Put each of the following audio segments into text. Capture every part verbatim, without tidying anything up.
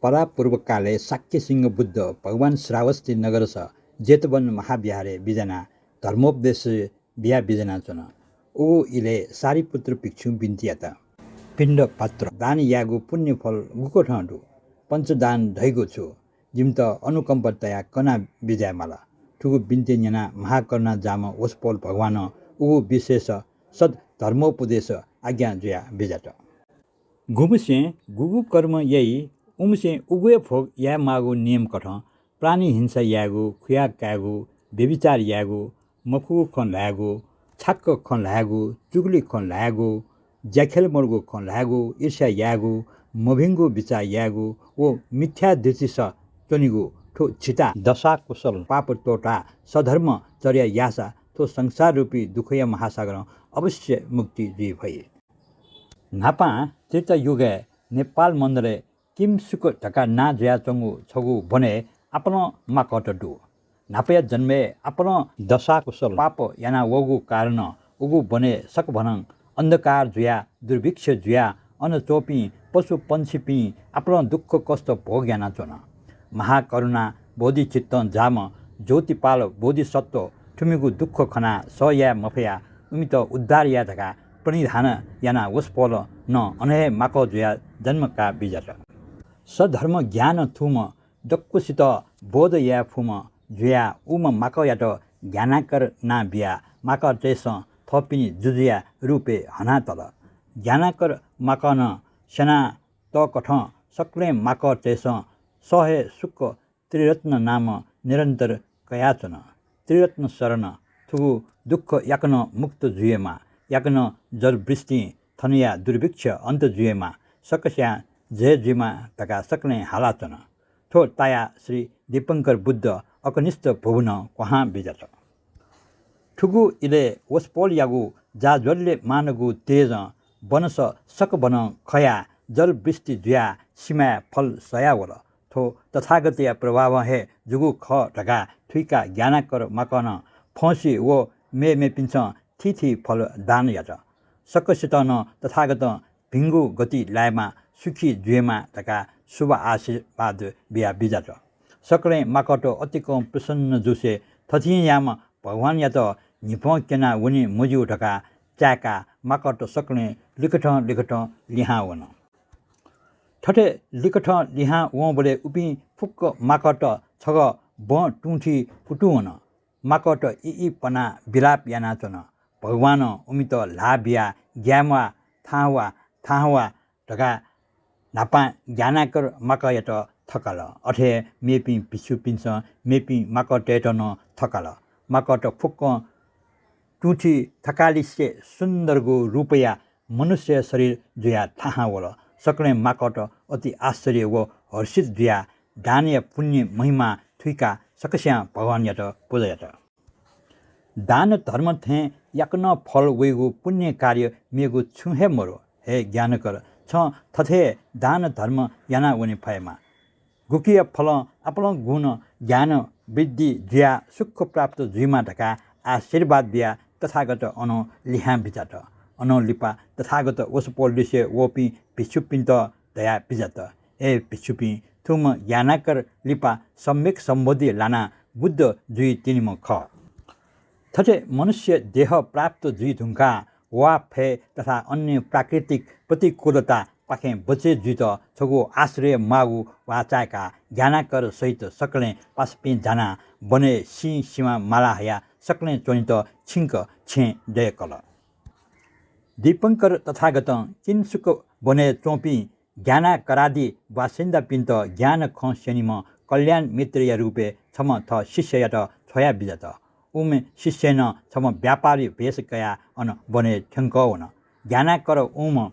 परापूर्वकालय् शाक्यसिंह बुद्ध भगवान श्रावस्ती नगरस जेतवन महाविहारय् बिज्यानाः धर्मोपदेश बिया बिज्यानाच्वन। उगु इलय् सारिपुत्र भिक्षुं बिन्ति यात, पिण्ड पात्र दान यायेगु पुण्य फल गुकथं दु? पञ्चदान धइगु छु? जिमित अनुकम्पा तयाः कना बिज्याये माल। थुगु बिन्ति न्यनाः महाकरुणा जाःम्ह वसपोल भगवानं उगु विषयस सद्धर्मोपदेश आज्ञा जुया बिज्यात। गुम्हस्यं गुगु कर्म याइ, उम्हस्यं उगु हे भोग याये माःगु नियम कथं प्राणी हिंसा यायेगु, खुया कायेगु, व्यभिचार यायेगु, मखुगु खँ ल्हायेगु, छाक्क खँ ल्हायेगु, चुगुली खँ ल्हायेगु, ज्याखेल मरुगु खँ ल्हायेगु, ईर्ष्या यायेगु, मभिंगु बिचाः यायेगु व मिथ्या दृष्टिस च्वनीगु, थ्व झिता दशाकुशल पाप त्वःताः सद्धर्म चर्या याःसा थ्व संसार रूपी दुःखया महासागरं अवश्य मुक्ति जुइ फइ। न्हापां त्रेता युगय् नेपाल मण्डलय् किंसुक धकाः नां जुयाच्वंगु छगू वनय् आपालं माकःत दु। न्हापाया जन्मय् आपालं दशाकुशल पाप याना वःगु कारणं उगु वनय् सकभनं अन्धकार जुयाः दुर्भिक्ष जुयाः अन च्वंपिं पशुपंक्षीपिं आपालं दुःख कष्ट भोग यानाच्वन। महाकरुणा बोधिचित्तं जाःम्ह ज्योतिपाल बोधिसत्व थुमिगु दुःख खनाः सह याये मफयाः उमित उद्धार याये धकाः प्रणिधान यानाः वसपोलं अन हे माकः जुयाः जन्म का बिज्यात। सद्धर्म ज्ञान थूम्ह, दक्वसित बोध याये फुम्ह जुयाः उम्ह माकःयात ज्ञानाकर नां बियाः माकःतय्सं थःपिनि जुजुया रूपय् हनातल। ज्ञानाकर माकः नं स्यनातःकथं सकलें माकःतय्सं सह हे सुक्क त्रिरत्न नाम निरन्तर कयाच्वन। त्रिरत्न शरण, थुगु दुःख याकनं मुक्त जुयेमा, याकनं जलवृष्टिं थनया दुर्भिक्ष अन्त जुयेमा, सकस्यां जय जुइमा धकाः सकलें हालाच्वन। थ्व तायाः श्री दीपंकर बुद्ध अकनिष्ठ भुवनं क्वहां बिज्यात। थुगु इलय् वसपोलयागु जाज्वल्यमानगु तेजं वनस सकभनं खयाः जलवृष्टि जुयाः सिमाय् फल सयावल। थ्व तथागतया प्रभावं हे जूगु खः धकाः थुइकाः ज्ञानाकर माकलं फंसी व मेमेपिन्सं थीथी फल दान यात। सकसितं नं तथागतं भिंगु गति लायेमा, सुखी जुयेमा धकाः शुभ आशीर्वाद बिया बिज्यात। सकलें माकःत अतिकं प्रसन्न जूसे थथिंयाम्ह भगवानयात न्हिपं क्यना वने मज्यू धकाः चाय्काः माकःत सकलें लिकथं लिकथं लिहां वन। थथे लिकथं लिहां वंबलय् उपिं फुक्क माकःत छगः बँ तुंथि कुतुं वन। माकःत इइ पनाः विलाप यानाच्वन। भगवानं उमित ल्हाः बियाः ग्याये म्वाः, थाहां वा, थाहां वा धकाः न्हापां ज्ञानाकर माकःयात थकाल। अथे हे मेपिं भिक्षुपिन्सं मेपिं माकःतय्त नं थकाल। माकःत फुक्कं तुंथि थकालिसे सुन्दरगु रूपया मनुष्य शरीर जुयाः थाहां वल। सकलें माकःत अति आश्चर्य व हर्षित जुयाः दानया पुण्य महिमा थुइकाः सकस्यां भगवानयात पुजा यात। दान धर्म थें याकनं फल वइगु पुण्य कार्य मेगु छुं हे मरु। हे ज्ञानकर, छं थथे हे दान धर्म याना वने फयेमा। गुकिया फलं आपालं गुण ज्ञान वृद्धि जुयाः सुख प्राप्त जुइमा धकाः आशीर्वाद बियाः तथागत अनं लिहां बिज्यात। अनं लिपा तथागत वसपोल लिसे वःपिं भिक्षुपिन्त धयाः बिज्यात, हे भिक्षुपिं, थुम्ह ज्ञानाकर लिपा सम्यक सम्बोधि लानाः बुद्ध जुइतिनिम्ह खः। थथे मनुष्य देह प्राप्त जुइ धुंकाः वा, भय तथा अन्य प्राकृतिक प्रतिकूलतापाखें बचय् जुइत छगू आश्रय माःगु वाः चाय्काः ज्ञानाकर सहित सकलें पासापिं जानाः वनय् सिं सिमा माला हयाः सकलें च्वनेत छिंक छेँ दय्कल। दीपंकर तथागतं किंसुक वनय् च्वंपिं ज्ञानाकरादि बासिन्दापिन्त ज्ञान खँ स्यनीम्ह कल्याण मित्रया रूपय् छम्ह थः शिष्ययात छ्वया बिज्यात। उम्ह शिष्यं नं छम्ह व्यापारी भेष कयाः अन वनय् थ्यंकः वन। ज्ञानाकर उम्ह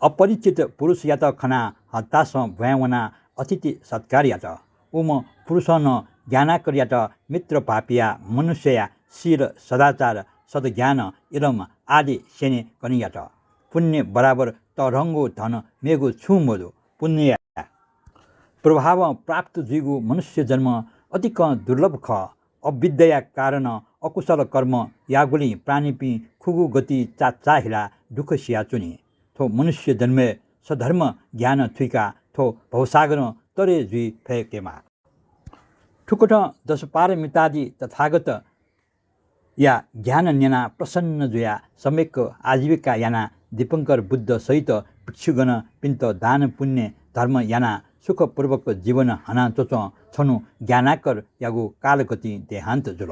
अपरिचित पुरुषयात खनाः हतासं ब्वाँय् वनाः अतिथि सत्कार यात। उम्ह पुरुषं नं ज्ञानाकरयात मित्र भाःपियाः मनुष्यया शील, सदाचार, सद्ज्ञान, इलम आदि स्यने कने यात। पुण्य बराबर तःधंगु धन मेगु छुं मदु। पुण्यया प्रभावं प्राप्त जुइगु मनुष्य जन्म अतिकं दुर्लभ खः। अविद्याया कारणं अकुशल कर्म याःगुलिं प्राणीपिं खुगू गति चाचाहिलाः दुःख सियाच्वनी। थ्व मनुष्य जन्मय् सद्धर्म ज्ञान थुइकाः थ्व भवसागरं तरे जुइ फय्केमाः। थुकथं दशपारमितादि तथागतया ज्ञान न्यनाः प्रसन्न जुयाः सम्यक आजीविका यानाः दीपंकर बुद्ध सहित भिक्षुगणपिन्त दान पुण्य धर्म यानाः सुखपूर्वक जीवन हना च्वच्वं छन्हु ज्ञानाकरयागु कालगतिं देहान्त जुल।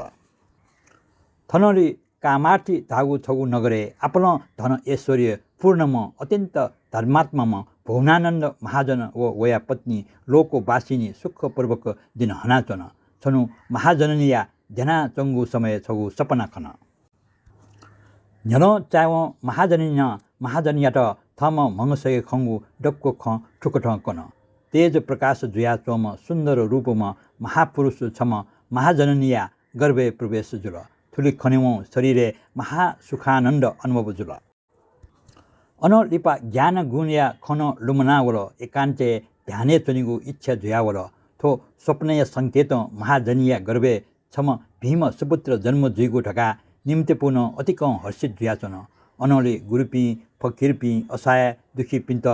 थनंलि कामार्थी धाःगु छगू नगरय् आपालं धन ऐश्वर्य पूर्णम्ह अत्यन्त धर्मात्माम्ह भुवनानन्द महाजन व वया पत्नी लोकवासिनी सुखपूर्वक दिन हनाच्वन। छन्हु महाजननीया द्यनाच्वंगु समय् छगू सपना खन। न्ह्यलं चाय्वं महाजननीं महाजनयात थःम्हं म्हगसय् खंगु दक्व खँ थुकथं कन। तेज प्रकाश जुयाच्वंम्ह सुन्दर रूपम्ह महापुरुष छम्ह महाजननीया गर्भय् प्रवेश जुल। थुलि खनेवं शरीरय् महासुखानन्द अनुभव जुल। अनं लिपा ज्ञान गुणया खँ नं लुमना वल। एकान्तय् ध्यानय् च्वनेगु इच्छा जुयावल। थ्व स्वप्नया संकेतं महाजननीया गर्भय् छम्ह भिंम्ह सुपुत्र जन्म जुइगु धकाः निम्हतेपू नं अतिकं हर्षित जुयाच्वन। अनंलि गुरुपिं, फकिरपिं, असहाय दुखीपिन्त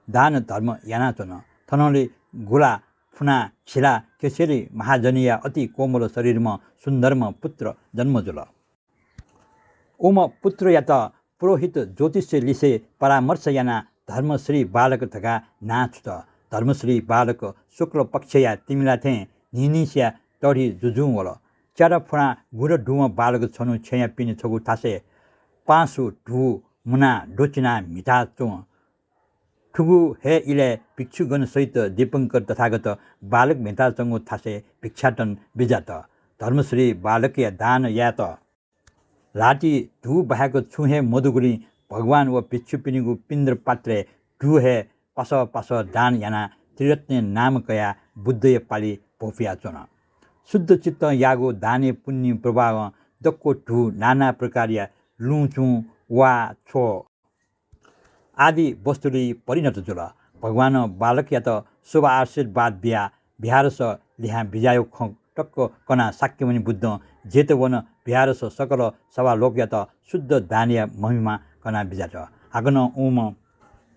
दान धर्म यानाच्वन। थनंलि गुला फुना झिला केसेली महाजननीया अति कोमल शरीरम्ह सुन्दरम्ह पुत्र जन्म जुल। उम्ह पुत्रयात पुरोहित ज्योतिष लिसे परामर्श यानाः धर्मश्री बालक धकाः नां छुत। धर्मश्री बालक शुक्ल पक्षया तिमिला थें न्हिन्हिसिया तःधि जुजुं वल। च्यादँ फुना गुदँ दुम्ह बालक छन्हु छेँया पिने छगू थासय् पाँसु धू मुनाः द्वचिनाः म्हिताच्वं। थुगु हे इलय् भिक्षुगण सहित दीपंकर तथागत बालक म्हिताच्वंगु थासय् भिक्षाटन बिज्यात। धर्मश्री बालकया दान यायेत ल्हातिइ धू बाहेक छुं हे मदुगुलिं भगवान व भिक्षुपिनिगु पिण्ड पात्रय् धू हे पासः पासः दान यानाः त्रिरत्नया नाम कयाः बुद्धया पालि भ्वपुयाच्वन। शुद्ध चित्तं याःगु दानया पुण्य प्रभावं दक्व धू नाना प्रकारया लुँचुं, वा, छ्व आदि वस्तुलय् परिणत जुल। भगवानं बालकयात शुभ आशीर्वाद बियाः बिहारस लिहां बिज्याःगु खँ तक्क कनाः शाक्यमुनि बुद्धं जेतवन बिहारस सकल सभालोकयात शुद्ध दानया महिमा कनाः बिज्यात। हाकनं उम्ह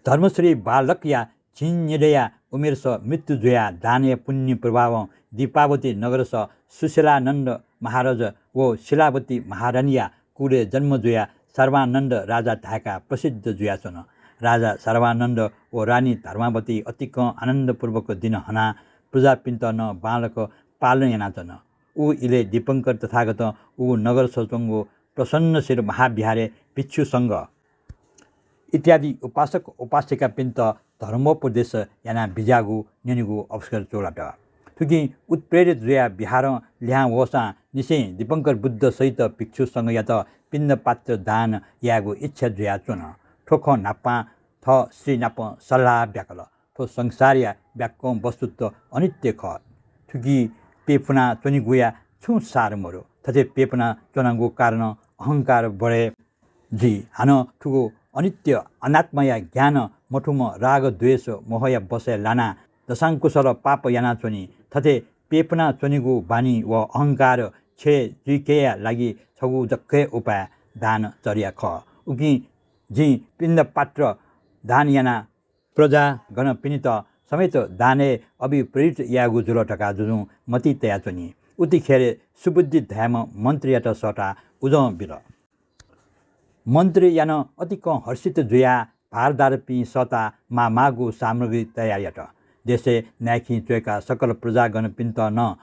धर्मश्री बालकया झिंनिदँया उमेरस मृत्यु जुयाः दानया पुण्य प्रभावं दीपावती नगरस सुशीलानन्द महाराज व शीलावती महारानीया कुलय् जन्म जुयाः सर्वानन्द राजा धाय्काः प्रसिद्ध जुयाच्वन। राजा सर्वानन्द व रानी धर्मावती अतिकं आनन्दपूर्वक दिन हनाः प्रजापिन्त नं बांलाक पालन यानाच्वन। उ इलय् दीपंकर तथागतं उ नगरस च्वंगु प्रसन्नशील महाविहारय् भिक्षु संघ इत्यादि उपासक उपासिकापिन्त धर्मोपदेश यानाः बिज्याःगु न्यनेगु अवसर च्वलात। थुकिं उत्प्रेरित जुयाः बिहारं लिहां वःसां निसें दीपंकर बुद्ध सहित भिक्षु संघयात पिण्डपात्र दान यायेगु इच्छा जुयाच्वन। थ्व खँ न्हापां थः स्त्री नाप सल्लाह ब्याकल। थ्व संसारया ब्याक्कं वस्तुत्व अनित्य खः। थुकी प्यपुना च्वनेगुया छुं सार मदु। थथे प्यपुना च्वनागु कारणं अहंकार बढे जुइ। हानं थुगु अनित्य अनात्माया ज्ञान मथूम्ह राग द्वेष मोहया बसय् लानाः दशांकुशल पाप यानाच्वनी। थथे प्यपुना च्वनेगु बानी व अहंकार क्षय जुइकेया लागि छगू जक हे उपाय दान चर्या खः। उकिं जिं पिण्डपात्र दान यानाः प्रजागणपिनित समेत दानय् अभिप्रेरित यायेगु जुल धकाः जुजुं मतिइ तयाच्वनी। उतिखेरय् सुबुद्धि धायेम्ह मन्त्रीयात सःताः उजं बिल। मन्त्रीया नं अतिकं हर्षित जुयाः भारदारपिं सःताः माःमाःगु सामग्री तयार यात। देशय् नाय्खिं च्वय्काः सकल प्रजागणपिन्त नं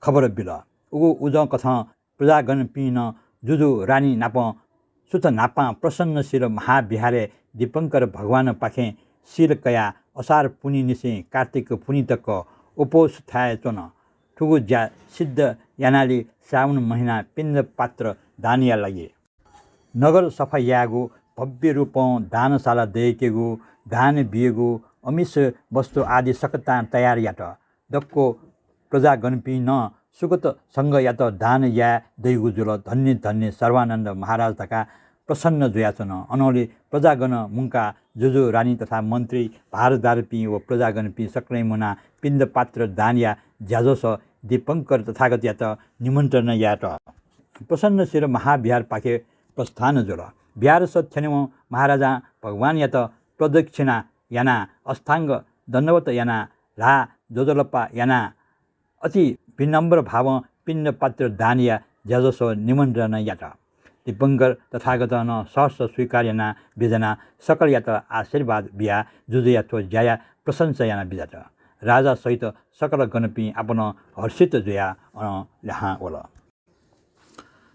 खबर बिल। उगु उजं कथं प्रजागणपिं नं जुजु रानी नाप सुथ न्हापां प्रसन्नशील महाविहारय् दीपंकर भगवानपाखें शील कयाः असार पुन्हिनिसें कार्तिक पुन्हि तक उपवास थाय् च्वन। थुगु ज्या सिद्ध यानालि श्रावण महिना पिण्डपात्र दानया लागि नगर सफा यायेगु, भव्य रूपं दानशाला दय्केगु, दान बियेगु, अमिस वस्तु आदि सकतां तयार यात। दक्व प्रजागणपिं नं सुगत संघयात दान याये दइगु जुल। धन्य धन्य सर्वानन्द महाराज धकाः प्रसन्न जुयाच्वन। अनंलि प्रजागण मुंकाः जुजु रानी तथा मन्त्री, भारदारपिं व प्रजागणपिं सकलें मुनाः पिण्डपात्र दानया ज्याझ्वलय् दीपंकर तथागतयात निमन्त्रणा यायेत प्रसन्नशील महाविहारपाखे प्रस्थान जुल। विहारस थ्यनेवं महाराजां भगवानयात प्रदक्षिणा यानाः अष्टाङ्ग दण्डवत यानाः ल्हाः ज्वजलपा यानाः अति विनम्र भावं पिण्ड पात्र दानया ज्याझ्वः स्वः निमन्त्रणा यात। दीपंकर तथागतं नं सहर्ष स्वीकार यानाः बिज्यानाः सकलयात आशीर्वाद बियाः जुजुया थ्व ज्याया प्रशंसा यानाः बिज्यात। राजा सहित सकल गणपिं आपालं हर्षित जुयाः अनं ल्हाः वल।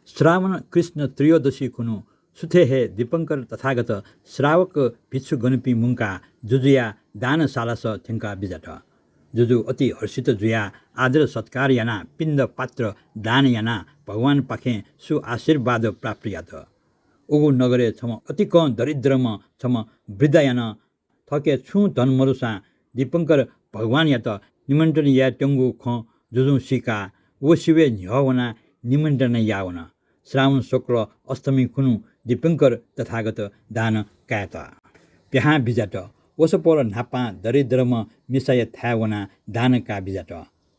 श्रावण कृष्ण त्रयोदशी खुन्हु सुथय् हे दीपंकर तथागत श्रावक भिक्षुगणपिं मुंकाः जुजुया दानशालास थ्यंका बिज्यात। जुजु अति हर्षित जुयाः आदर सत्कार यानाः पिण्ड पात्र दान यानाः भगवानपाखें सुआशीर्वाद प्राप्त यात। उगु नगरय् छम्ह अतिकं दरिद्रम्ह छम्ह वृद्धायानं थःके छुं धन मदुसां दीपंकर भगवानयात निमन्त्रण यायेत्यंगु खँ जुजुं सीकाः व सिबय् न्ह्यः वनाः निमन्त्रणा याः वन। श्रावण शुक्ल अष्टमी खुन्हु दीपंकर तथागत दान कायेत पिहां बिज्यात। वसपोल न्हापां दरिद्रम्ह मिसाया थाय् वनाः दान काः बिज्यात।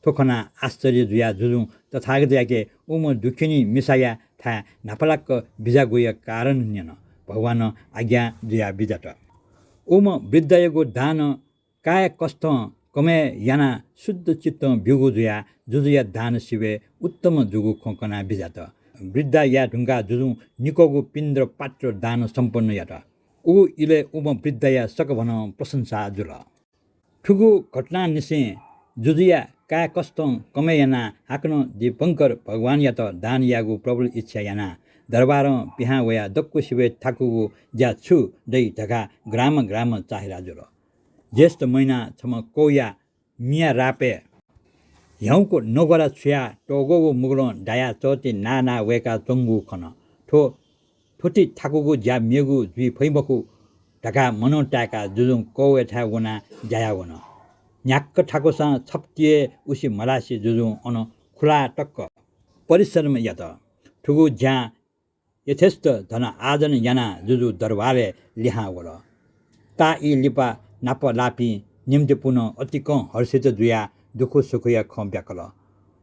थ्व खनाः आश्चर्य जुयाः जुजुं तथागतयाके उम्ह दुःखिनी मिसाया थाय् न्हापालाक बिज्यागुया कारण न्यन। भगवानं आज्ञा जुयाः बिज्यात। उम्ह वृद्धायागु दान काय कष्टं कमय् यानाः शुद्ध चित्तं ब्यूगु जुयाः जुजुया दान सिबय् उत्तम जूगु खँ कनाः बिज्यात। वृद्धा याये धुंकाः जुजुं निक्वःगु पिण्ड पात्र दान सम्पन्न यात। उगु इलय् उम्ह वृद्धाया सकभनं प्रशंसा जुल। थुगु घटनांनिसें जुजुया काय कष्टं कमय् यानाः हाकनं दीपंकर भगवानयात दान यायेगु प्रबल इच्छा यानाः दरबारं पिहां वयाः दक्व सिबय् थाकूगु ज्या छु दइ धकाः ग्राम ग्राम चाःहिला जुल। ज्येष्ठ महिना छम्ह कौया मिया रापय् ह्याउँक नगरा छुयाः तःग्वःगु मुगलं दायाः चःति नाः नाः वय्काच्वंगु खन। थ्व थुति थाकूगु ज्या मेगु जुइ फइ मखु धकाः मनं ताय्काः जुजुं कौयाथाय् वनाः ज्या याः वन। न्ह्याक्क थाकूसां छप्ति हे उसि मलासे जुजुं अन खुला तक्क परिश्रम यात। थुगु ज्यां यथेष्ट धन आर्जन यानाः जुजु दरबारय् लिहां वल। ताःई लिपा नाप लाःपिं निम्हतिपूनं अतिकं हर्षित जुयाः दुःखसुखया खँ ब्याकल।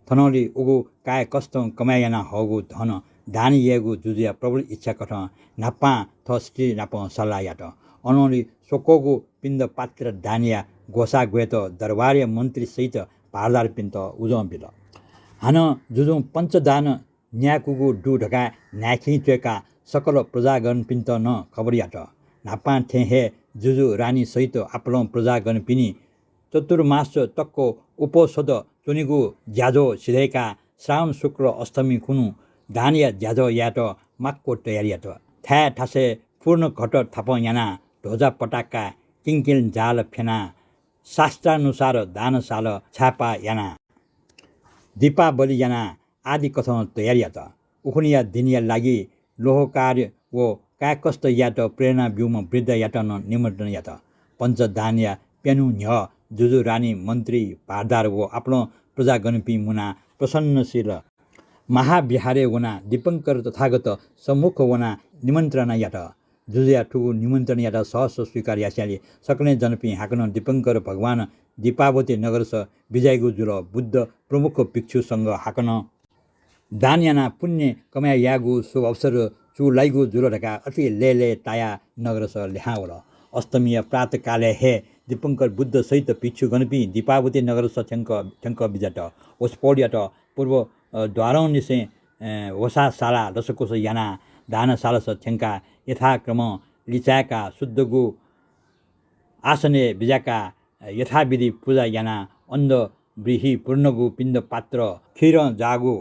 थनंलि उगु काय कष्टं कमय् याना हःगु धन दान यायेगु जुजुया प्रबल इच्छा कथं न्हापां थः स्त्री नाप सल्लाह यात। अनंलि स्वक्वःगु पिण्ड पात्र दानया ग्वसाः ग्वयेत दरबारया मन्त्री सहित भारदारपिन्त उजं बिल। हानं जुजुं पञ्चदान न्यायेकूगु दु धकाः न्हाय्खिं च्वय्काः सकल प्रजागणपिन्त नं खबर यात। न्हापां थें हे जुजु रानी सहित आपालं प्रजागणपिनि चतुर्मास तक्क उपौषध च्वनीगु ज्याझ्वः सिधय्काः श्रावण शुक्ल अष्टमी खुन्हु दानया ज्याझ्वः यायेत माक्व तयार यात। थाय् थासय् पूर्ण घट थापं यानाः ध्वजा पताका किंकिंजाल फ्यनाः शास्त्रानुसार दानशाला छाय्पाः यानाः दीपावली यानाः आदि कथं तयार यात। उखुन्हुया दिनया लागि लोहकार व कायकष्ट यायेत प्रेरणा ब्यूम्ह वृद्धयात नं निमन्त्रण यात। पञ्चदानया प्यन्हु न्ह्यः जुजु रानी मन्त्री भारदार व आपालं प्रजागणपिं मुनाः प्रसन्नशील महाविहारय् वनाः दीपंकर तथागत सम्मुख वनाः निमन्त्रणा यात। जुजुया थुगु निमन्त्रणयात सहर्ष स्वीकार यासेंलि सकलें जनपिं हाकनं दीपंकर भगवान दीपावती नगरस बिज्याइगु जुल। बुद्ध प्रमुख भिक्षु संघ हाकनं दान यानाः पुण्य कमाय् यायेगु शुभ अवसर चूलाइगु जुल धकाः अति लय्‌लय् तायाः नगरस लिहां वल। अष्टमीया प्रातःकालय् हे दीपंकर बुद्ध सहित भिक्षुगणपिं दीपावती नगरस थ्यंक, थ्यंक बिज्यात। वसपोलयात पूर्व, अ, द्वारंनिसें, अ, वसाः सालाः लसकुस यानाः दानशालास थ्यंकाः यथाक्रमं लिचाय्काः शुद्धगु आसनय् बिज्याकाः यथाविधि पुजा यानाः अण्ड ब्रीहि पूर्णगु पिण्ड पात्र, खीरं जाःगु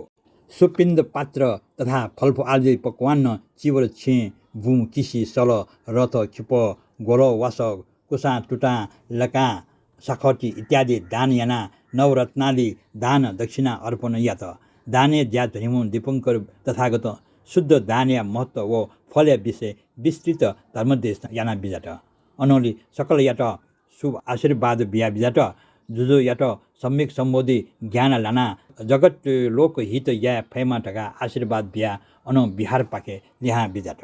सुपिण्ड पात्र तथा फलफुल आदि पकवान नं चिवर छेँ बुँ किसि सल रथ खिपः ग्वलः वासः कुसां तुतां लकां साखती इत्यादि दान यानाः नवरत्नादि दान दक्षिणा अर्पण यात। दानय् ज्या धुनेम्ह दीपंकर तथागतं शुद्ध दानया महत्व व फलया विषय विस्तृत धर्मदेशना याना बिज्यात। अनंलि सकलयात शुभ आशीर्वाद बिया बिज्यात। जुजुयात सम्यक सम्बोधि ज्ञान लानाः जगत लोकहित याये फयेमा धकाः आशीर्वाद बियाः अनं विहारपाखे लिहां बिज्यात।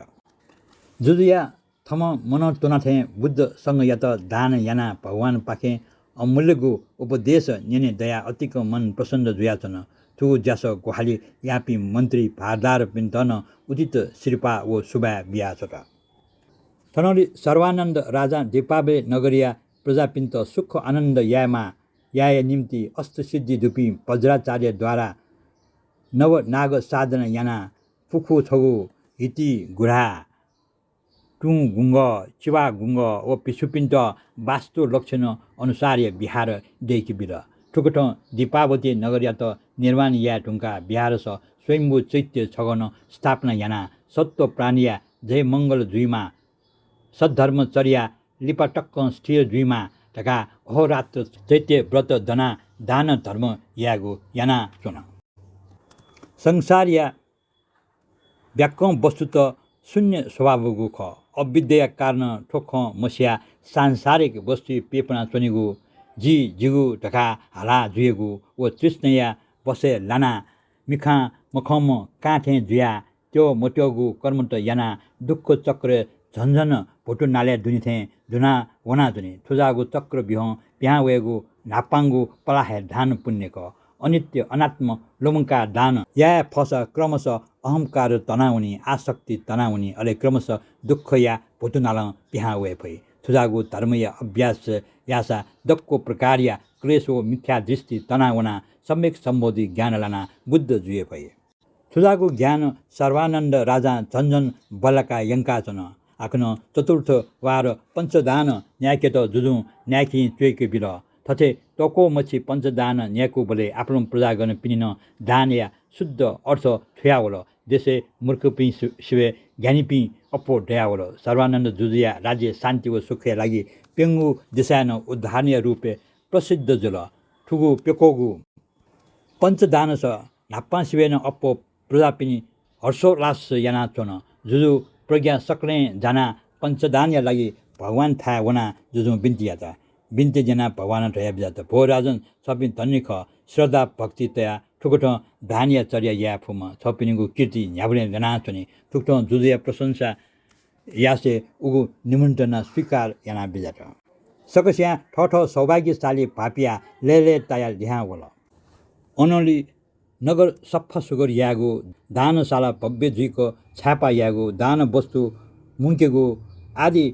जुजुया थम्हं मनं त्वना थें बुद्ध संघयात दान यानाः भगवानपाखें अमूल्यगु उपदेश न्यने दयाः अतिकं मन प्रसन्न जुयाच्वन। थुगु ज्यास ग्वाहालि याःपिं मन्त्री भारदारपिन्त नं उचित सिरपाः व सुभाय् बियाछ्वत। थनंलि सर्वानन्द राजां दीपावली नगरीया प्रजापिन्त सुख आनन्द यायेमा याये निम्ति अष्टसिद्धि दुपिं वज्राचार्यद्वारा नवनाग साधना यानाः पुखू छगू हिति गुराः, तुं गुंगः, चिवा गुंगः व भिक्षुपिन्त वास्तु लक्षण अनुसारया विहार दय्‌के बिल। थुकथं दीपावती नगरयात निर्माण याये धुंकाः विहारस स्वयम्भू चैत्य छगः नं स्थापना यानाः सत्त्व प्राणीया जयमंगल जुइमा, सद्धर्मचर्या लिपा तकं स्थिर जुइमा धकाः अहोरात्र चैत्य व्रत दनाः दान धर्म यायेगु यानाच्वन। संसारया ब्याक्कं वस्तुत शून्य स्वभावगु खः। अविद्याया कारणं थ्व खँ मसियाः सांसारिक वस्तुइ प्यपुना च्वनेगु, जि जिगु धकाः हाला जुइगु व तृष्णाया वशय् लानाः मिखां मखंम्ह कां थें जुयाः त्यः मत्यःगु कर्मत यानाः दुःख चक्रय् झन झन भुतु नालय् दुने थें दुना वनाच्वनी। थुजाःगु चक्रव्यूहं पिहां वयेगु न्हापांगु पलाः हे दान पुण्य खः। अनित्य अनात्म लुमंकाः दान याये फःसा क्रमशः अहंकार तनावनी, आसक्ति तनावनी, अले क्रमशः दुःखया भुतु नालं पिहां वये फइ। थुजाःगु धर्मया अभ्यास याःसा दक्व प्रकारया क्लेश व मिथ्या दृष्टि तनावनाः सम्यक सम्बोधि ज्ञान लानाः बुद्ध जुये फइ। थुजाःगु ज्ञान सर्वानन्द राजां झन झन बल्लाकाः यंकाच्वन। हाकनं चतुर्थ वार पञ्चदान न्याय्‌केत जुजुं न्याय्‌किं च्वय्‌के बिल। थथे तक्वमछि पञ्चदान न्याय्‌कूबलय् आपालं प्रजागणपिनि नं दानया शुद्ध अर्थ थुयावल। देशय् मूर्खपिं सि-, सिबय् ज्ञानीपिं अप्वः दयावल। सर्वानन्द जुजुया राज्य शान्ति व सुखया लागि प्यंगू दिशाय् नं उदाहरणया रूपय् प्रसिद्ध जुल। थुगु प्यक्वःगु पञ्चदानस न्हापां सिबय् नं अप्वः प्रजापिनि हर्षोल्लास यानाच्वन। जुजु प्रज्ञा सकलें जानाः पञ्चदानया लागि भगवानथाय् वनाः जुजुं बिन्ति यात। बिन्ति ज्यानाः भगवानं धयाबिज्यात, भो राजन, छपिं धन्य खः। श्रद्धा भक्ति तयाः थुकथं दानया चर्या याये फुम्ह छपिनिगु कीर्ति न्ह्याबलें ल्यनाच्वनी। थुकथं जुजुया प्रशंसा यासें उगु निमन्त्रणा स्वीकार यानाबिज्यात। सकस्यां थःथः सौभाग्यशाली भाःपियाः लय्‌लय्‌तायाः लिहां वल। अनंलि नगर सफा सुग्घर यायेगु, दानशाला भव्य जुइक छाय्‌पा यायेगु, दान वस्तु मुंकेगु आदि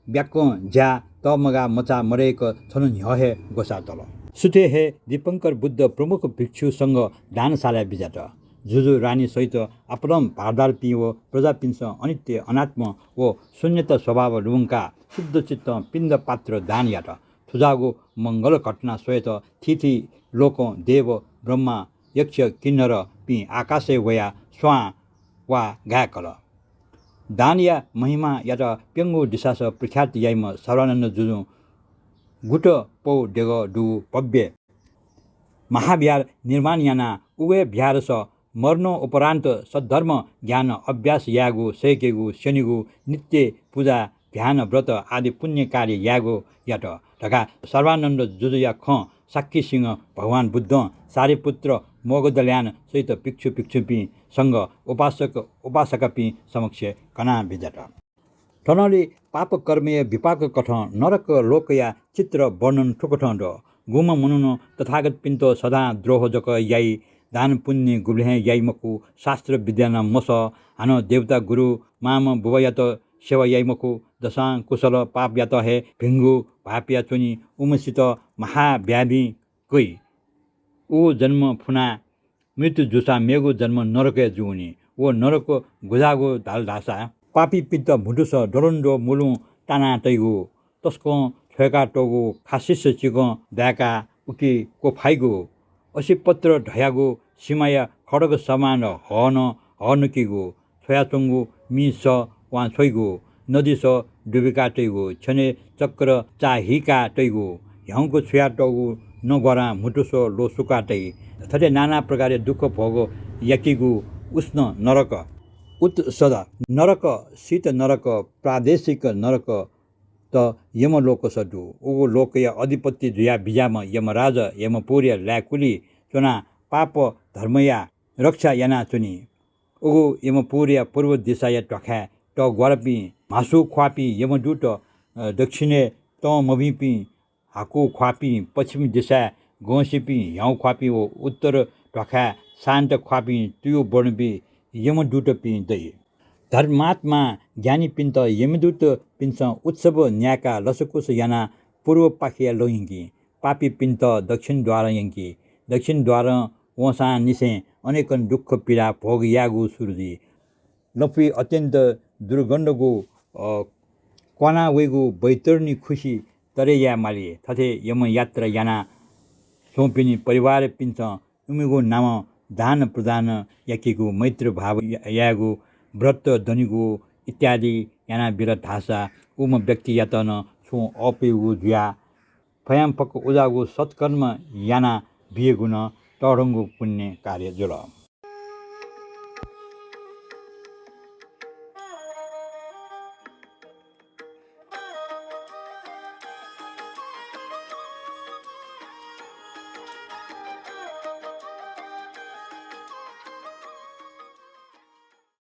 ब्याक्कं ज्या तःमगाः मचाः मदय्‌क छन्हु न्ह्यः हे ग्वसाः तल। सुथय् हे दीपंकर बुद्ध प्रमुख भिक्षु संघ दानशालाय् बिज्यात। जुजु रानी सहित आपालं भारदारपिं व प्रजापिन्सं अनित्य अनात्म व शून्यता स्वभाव लुमंकाः शुद्ध चित्तं पिण्ड पात्र दान यात। थुजाःगु मंगल घटना स्वयेत थीथी लोकं देव, ब्रह्मा, यक्ष, किन्नरपिं आकाशय् वयाः स्वां वा गाय्‌कल। दानया महिमायात प्यंगू दिशास प्रख्यात याइम्ह सर्वानन्द जुजुं गुत पौ देगः दुगु भव्य महाविहार निर्माण यानाः उगु हे विहारस मरणोपरान्त सद्धर्म ज्ञान अभ्यास यायेगु, सय्‌केगु, स्यनेगु, नित्य पूजा, ध्यान, व्रत आदि पुण्य कार्य यायेगु यात धकाः सर्वानन्द जुजुया खँ साक्षी सिंह, भगवान बुद्धं, सारिपुत्र, मोगदल्यान सहित भिक्षु भिक्षुणीपिं संघ उपासक उपासकापिं समक्ष कनाबिज्यात। थनंलि पाप कर्मया विपाक कथं नरक लोकया चित्र वर्णन थुकथं दु। गुम्ह मनुखं तथागतपिन्त सदां द्रोह जक याइ, दान पुण्य गुबलें हे याइ मखु, शास्त्र विद्या नं मसः, हानं देवता गुरु मांम्ह बुबायात सेवा याइ मखु, दसां कुशल पापयात हे भिंगु भाःपिया च्वनी, उम्हसित महाव्याधि कइ। उ जन्म फुनाः मृत्यु जूसां मेगु जन्म नरकय् जूवनी। व नरक गुजाःगु धाल धाःसा पापीपिन्त म्हुतुस द्वलंद्वः मुलुं ताना तइगु, तसकं छ्वय्‌का तःगु, खासिस चिकं दाय्‌काः उकी क्वफाइगु, असिपत्र धयागु सिमाया खड्ग समान हः नं हः नकीगु, छ्वयाच्वंगु मिस वां छ्वइगु, नदिस दुबिका तइगु, छ्यनय् चक्र चाःहिका तइगु, ह्याउँक छुयातःगु नग्वारां म्हुतुस ल्वसुका तइ। थथे नाना प्रकारया दुःख भोग याकीगु उष्ण नरक, उत्सद नरक, शीत नरक, प्रादेशिक नरक, त यमलोकस दु। उगु लोकया अधिपति जुयाबिज्याम्ह यमराज यमपुरया लाय्‌कुलि च्वनाः पाप धर्मया रक्षा यानाच्वनी। उगु यमपुरया पूर्व दिशाया ध्वाखाय् तग्वारपिं म्हासु ख्वाःपिं यमदूत, अ, दक्षिणय् तं मभिंपिं हाकु ख्वाःपिं, पश्चिम दिशाय् गंसिपिं ह्याउँ ख्वाःपिं व उत्तर ध्वाखाय् शान्त ख्वाःपिं तुयु वर्णपिं यमदूतपिं दइ। धर्मात्मा ज्ञानीपिन्त यमदूतपिन्सं उत्सव न्याय्‌काः लसकुस यानाः पूर्वपाखेया लँ यंकी। पापीपिन्त दक्षिण द्वारं यंकी। दक्षिण द्वारं वंसांनिसें अनेकं दुःख पीडा भोग यायेगु सुरु जुइ। लँपुइ अत्यन्त दुर्गन्धगु, अ, क्वाना वइगु वैतरणी खुसि तरे याये माली। थथे यमयात्रा याना स्वंपिनि परिवारपिन्सं इमिगु नामं दान प्रदान याकेगु, मैत्री भाव या-, यायेगु, व्रत दनेगु इत्यादि यानाबिल धाःसा उम्ह व्यक्तियात नं छुं अःपुइगु जुयाः फयांफक्व उजाःगु सत्कर्म याना बियेगु नं तःधंगु पुण्य कार्य जुल।